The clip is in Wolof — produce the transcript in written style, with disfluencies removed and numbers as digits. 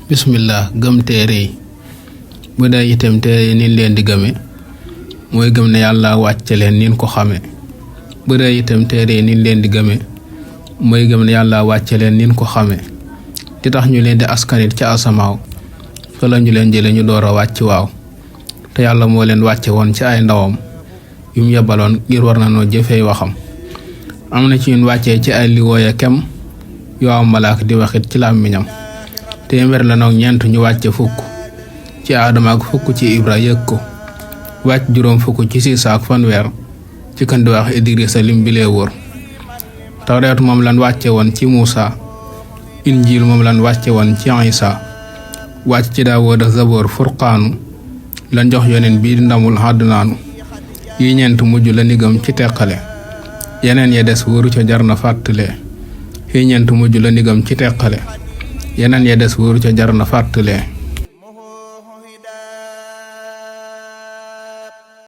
bismillah gëm téere yi bu dee itam téere yi nin leen di gëme mooy gëm ne yàlla wàcce leen nin ko xame bu dee itam téere yi nin leen di gëme mooy gëm ne yàlla wàcce leen nin ko xame di tax ñu leen di askanit ca asamaaw fa la ñu leen jële ñu door a wàcc waaw te yàlla moo leen wàcce woon ci ay ndawam yu mu yebaloon ngir war na noo jëfee waxam am na ci ñun wàccee ci ay liwooya kem yoo am malaak di waxit ci làmmiñam téeméer la nag ñeent ñu wàcce fukk ci aadama ak fukk ci ibra yëg ko wàcc juróom fukk ci Siisa ak fanweer ci kan di wax Idrisa lim bi lee wóor tawreet moom lan wàcce woon ci Muusa injiil moom lan wàcce woon ci Isa wàcc ci Daawuda ak Zaboor furqaanu lan jox yoneen bii ndamul àddunaanu yi ñeent mujj la nigam ci teqale yeneen ya des wóoru ca jar na fàttale yi ñeent mujj la nigam ci teqale yeneen ya des wóoru ca jar na fàttale